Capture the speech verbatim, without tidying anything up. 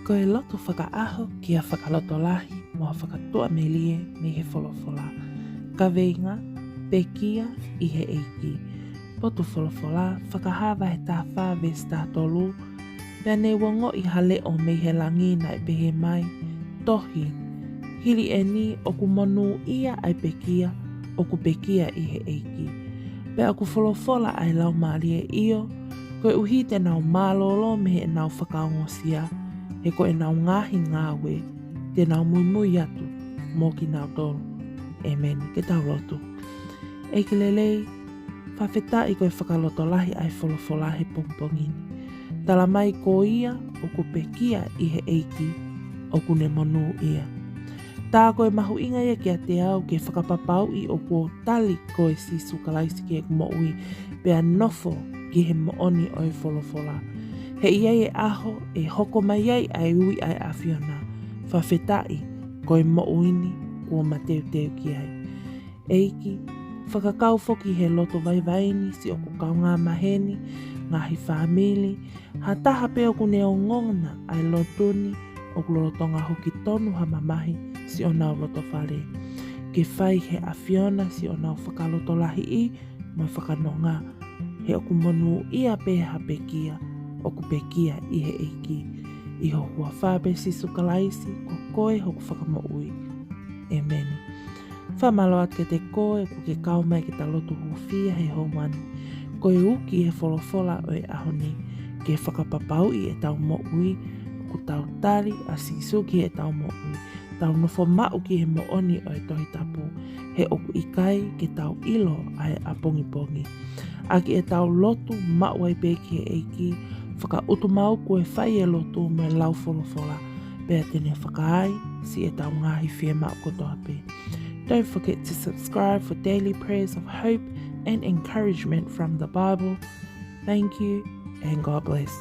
Ko e lotu fakaʻaho ki ha fakalotolahi mo ha fakatuʻamelie mei he folofola. Kaveinga: Pekia ʻi he ʻEiki. Potu folofola, Fakahā vahe taha fā veesi taha tolu: Pea ne u ongoʻi ha leʻo mei he langi naʻe pehē mai, Tohi, hili eni ʻoku monūʻia ʻa e pekia ʻoku pekia ʻi he ʻEiki. Pea ʻoku folofola ʻa e Laumālie, ʻio, koeʻuhi te nau mālōlō mei heʻenau fakaongosia, he ko ʻenau ngaahi ngāue te nau muimui atu mo kinautolu. ʻEmeni. Ke tau lotu. ʻEiki lelei, fakafetaʻi ko e fakalotolahi ʻa e folofola he pongipongi ni. Tala mai ko ia ʻoku pekia ʻi he ʻEiki ʻoku ne monūʻia. Tā ko e mahuʻinga ia kiate au ke fakapapauʻi ʻoku ou tali koe Sīsū Kalaisi ki heʻeku moʻui, pea nofo ki he moʻoni ʻo e folofola. He ʻe ʻi ai e ʻaho ʻe hoko mai ai ʻa e ui ʻa e ʻAfiona. Fakafetaʻi ko e moʻui ni kuo ma teuteu ki ai. ʻEiki, fakakau foki he loto vaivai ni siʻoku kaungāmaheni, ngaahi fāmili, ha taha pē ʻoku ne ongona ʻa e lotu ni ʻoku lolotonga hoko tonu ha mamahi siʻonau lotofale. Ke fai he ʻAfiona siʻonau fakalotolahiʻi mo e fakanonga, he ʻoku monūʻia pē ha pekia ʻoku pekia ʻi he ʻEiki. ʻI ho huafa pē Sīsū Kalaisi, ko koe hoku Fakamoʻui. ʻEmeni. Fakamālō atu kiate koe ʻoku ke kau mai ke ta lotu hūfia he houa ni. Ko e uki he folofola ʻo e ʻaho ni, ke fakapapauʻi ʻetau moʻui ʻoku tau tali ʻa Sīsū ki heʻetau moʻui, tau nofo maʻu ki he moʻoni ʻo e Tohi Tapu, he ʻoku ʻikai ke tau ʻilo ʻa e ʻapongipongi. ʻAki ʻetau lotu maʻu ai pē ki he ʻEiki, fakaʻutumauku e fai e lotu mo e lau folofola, pea te ne fakaai siʻetau ngaahi fiemaʻu kotoa pē. Don't forget to subscribe for daily prayers of hope and encouragement from the Bible. Thank you and God bless.